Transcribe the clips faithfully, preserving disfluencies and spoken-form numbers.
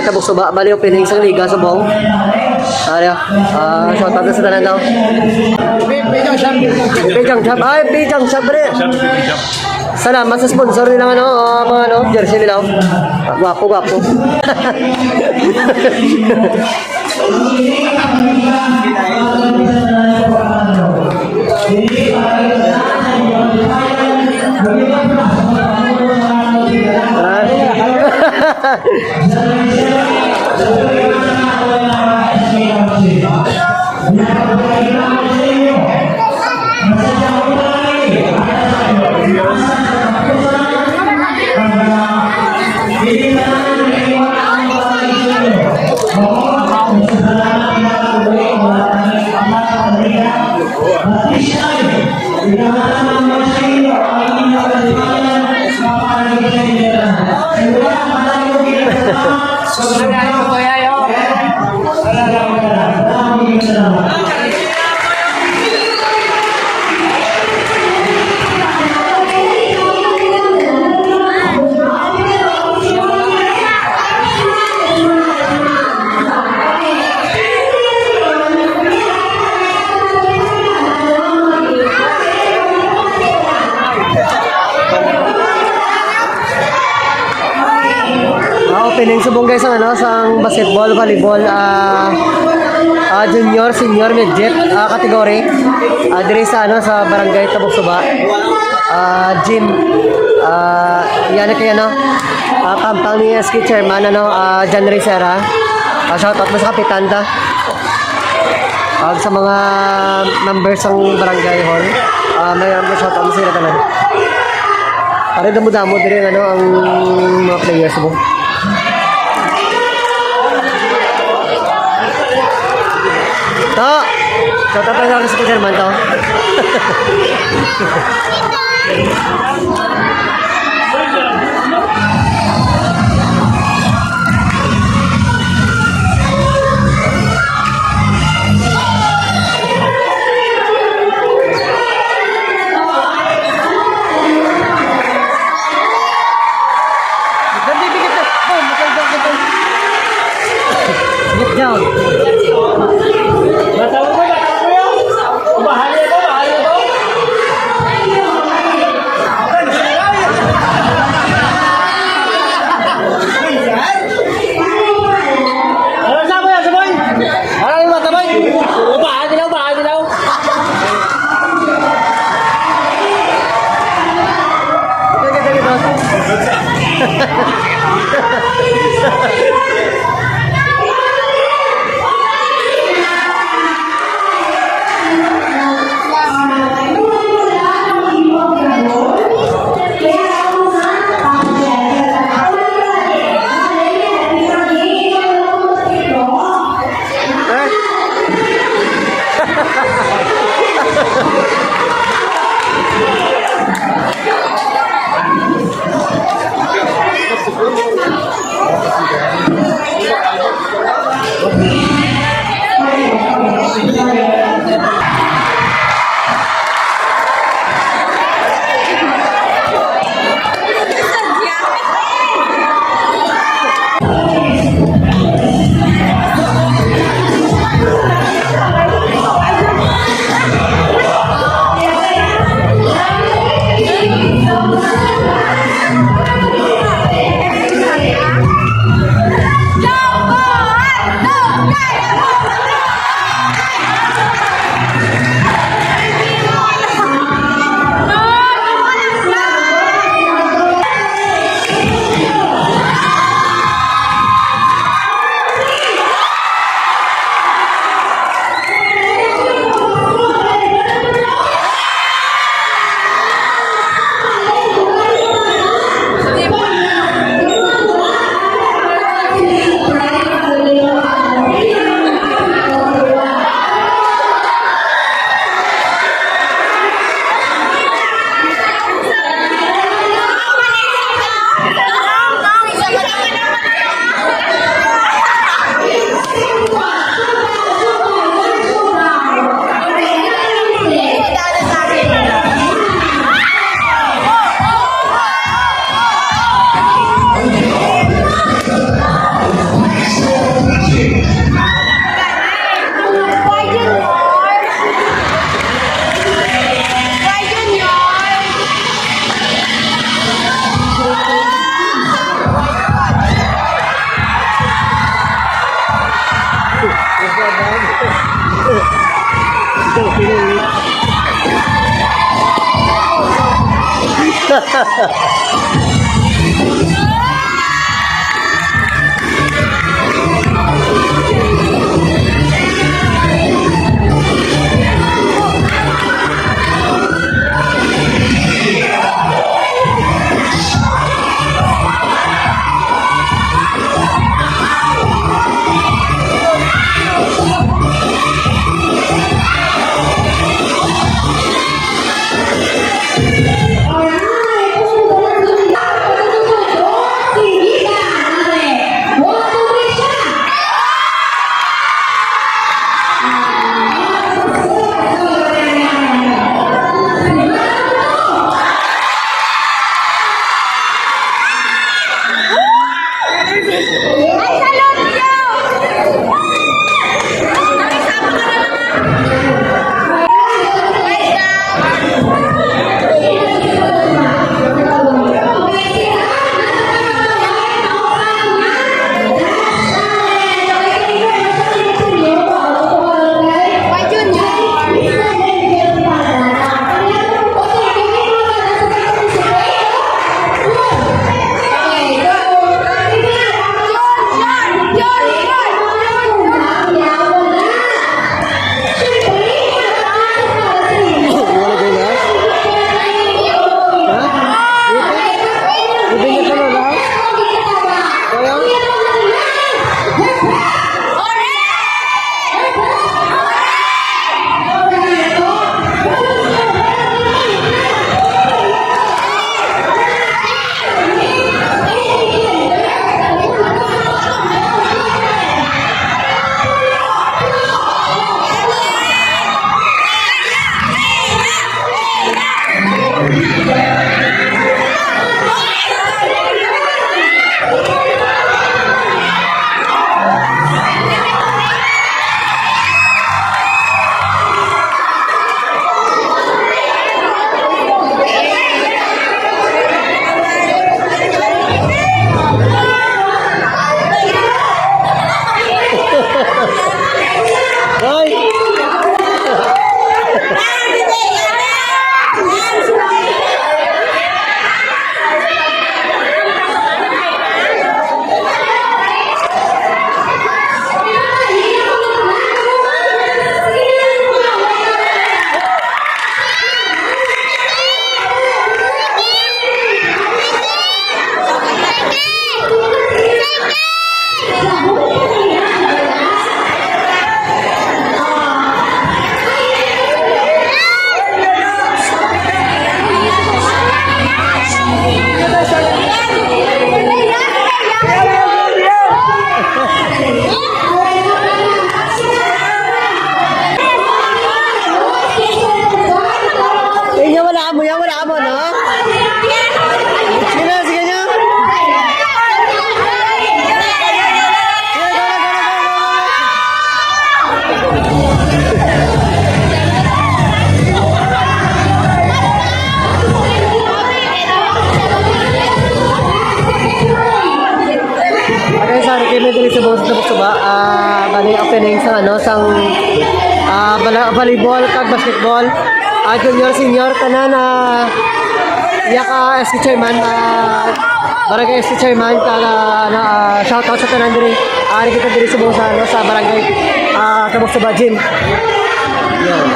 Tabok Suba, bali opening sang Liga Subong. Ari, ah, shout out sa tanan daw. Pijang Shop. Pijang Shop. Ay, Pijang Shop, pre. Salamat sa sponsor nila, ano, ah, mga, ano, jersey nila, oh. Gwapo, gwapo. Ah, opening subong, guys, ang, ano, sang basketball, volleyball, ah, ah, junior, senior, midget, ah, category. Ah, diri sa, ano, sa barangay Tabok Suba. Ah, gym. Ah, yan na kay, ano, ah, kampang ni S K chairman, ano, ah, John Rivera. Ah, shout out mo sa kapitan ta. Ag sa mga members sang barangay hall, ah, may, may shout out sila tanan. Pare, damo-damo diri ang, ano, ang mga players mo. To! Shout out lang sa chairman to. Get down. Ano sa mo yan, sabay? Ano yung mata, bay? Upahan nila, upahan nila. Wala ba yun, ha? Ha? Ibigay ka na lang? Kaya? Hoy! Inyo, wala mo yan, wala mo, no? Sige na, sige na. Sige, go, go, go, go, go, go. Okay, sorry, kami diri sa buong sa Tabok Suba. Ah, bali, opening sa, ano, sang, ah, bala-, volleyball kag basketball. Ah, junior, senior, tanan, ah, iya ka S K chairman, ah, barangay S K chairman, kag, ah, ano, ah, shout out sa tanan diri. Ah, ari kita diri sa buong sa, ano, sa barangay, ah, Tabok Suba Gym. Yan.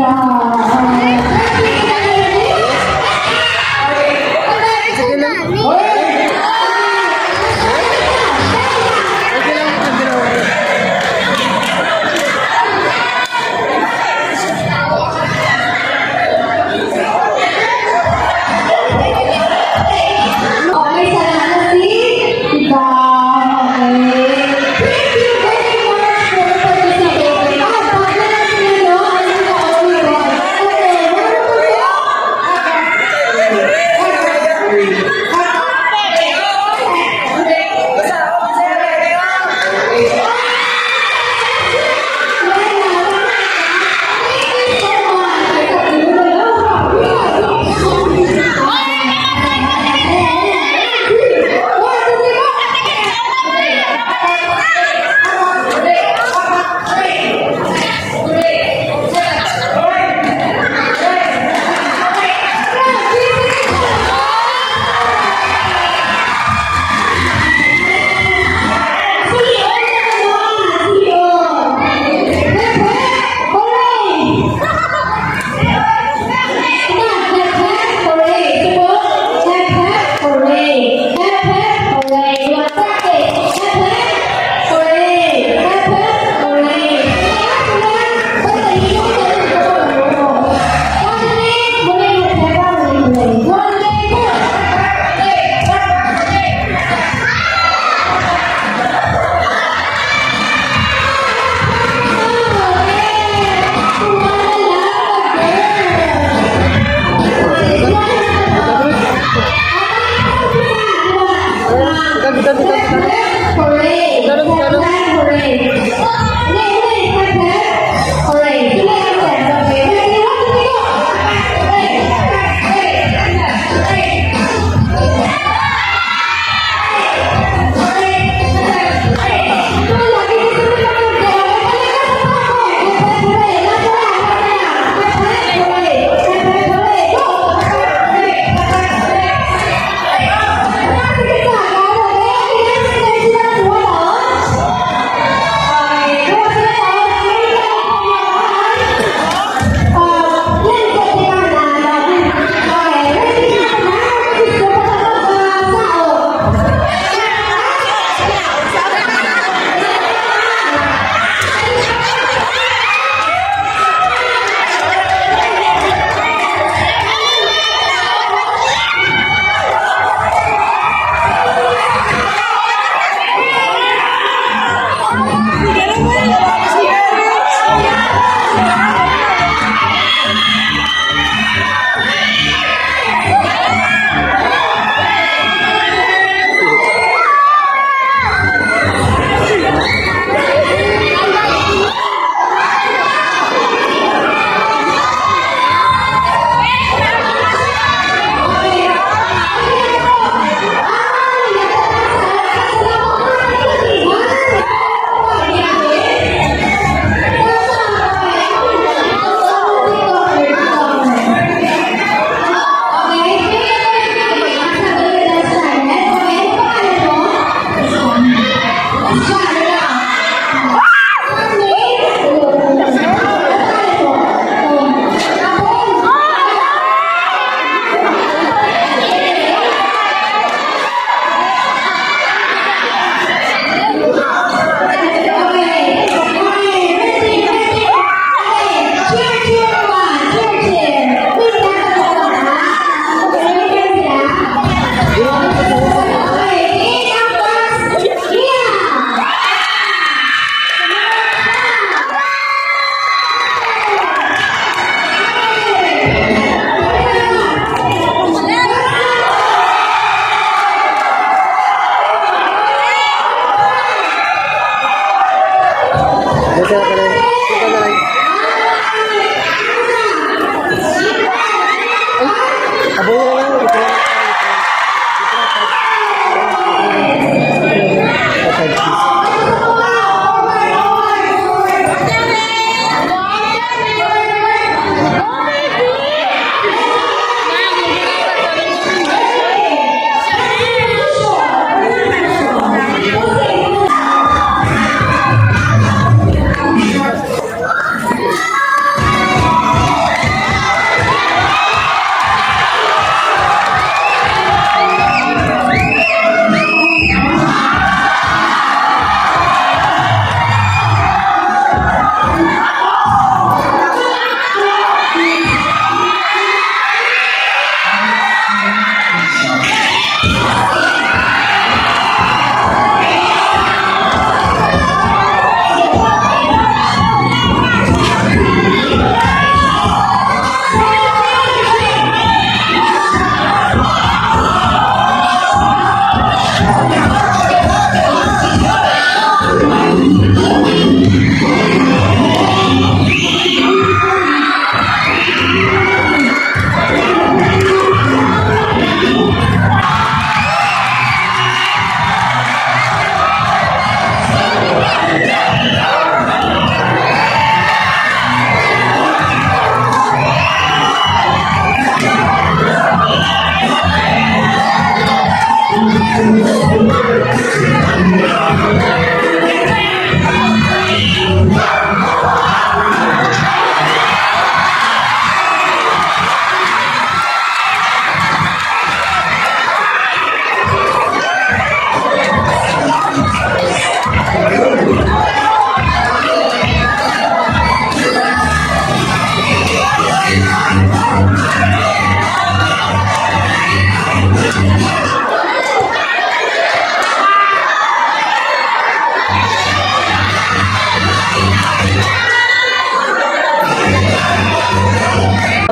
Okay, salamat, si Tita. Okay. Thank you very much for participating. Ah, bago na sila, no? Ano na, oh,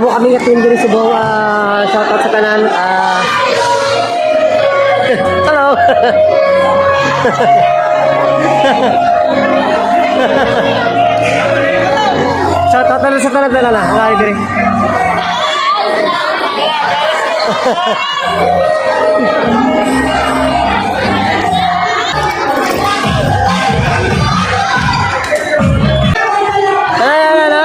Amo kami nga team diri sa Bohol. Ah, shout out sa tanan. Ah, hello. Shout out na lang sa tanan, tanan na. Wala diri. Ano, ano, ano?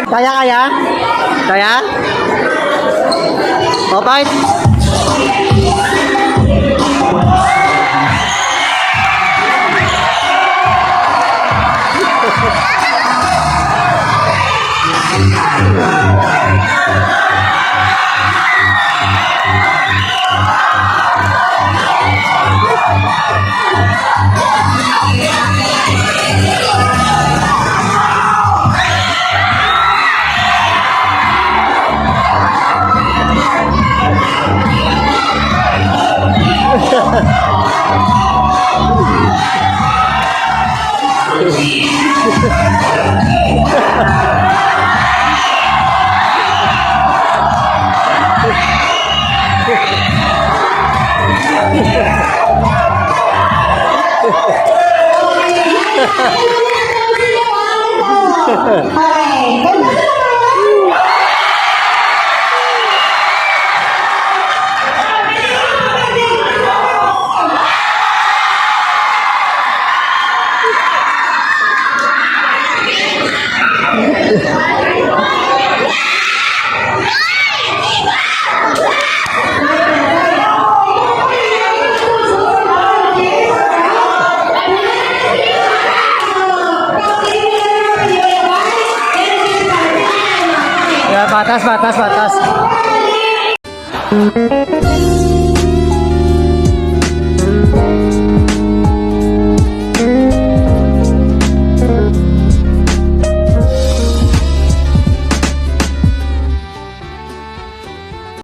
Kaya, kaya? Kaya? O, fight! Ya, patas, patas, patas.